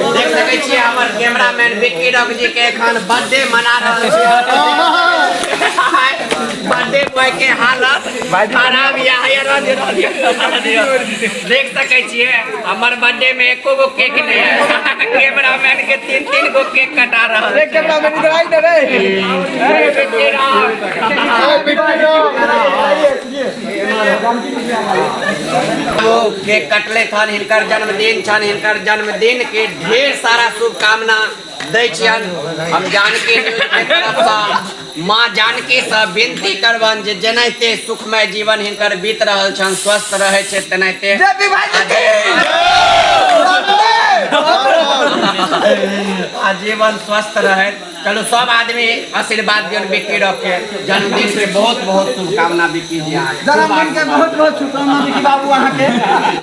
देख सकै छियै हमर कैमरामैन विक्की रॉक जी के एखन बर्थडे मना रहल छै। बर्थडे बॉय के हालत खराब या है। रह दियौ, रह दियौ, रह दियौ। देख सकै छियै, हमर बर्थडे में एको गो केक नहि है, कैमरामैन के तीन तीन गो केक कटा रहल छै। कैमरामैन, इधर आई ना रे। विक्की रॉक। ओ केक कटले छन। हिनकर जन्मदिन छन। हिनकर जन्मदिन के ढेर सारा शुभकामना दै छियन हम जानकी न्यूज के तरफसँ। माँ जानकी से विनती करबन जे जेनाहिते सुखमय जीवन हिनकर बीत रहल छन, स्वस्थ रहै छै, तेनाहिते जेपी भाई की। आजीवन स्वस्थ रहे। चलो, सब आदमी आशीर्वाद दियौन विक्की रॉक के। जन्मदिन के बहुत बहुत शुभकामना विक्की जी अहाँके। जन्मदिन के बहुत बहुत शुभकामना विकी बाबू अहाँके।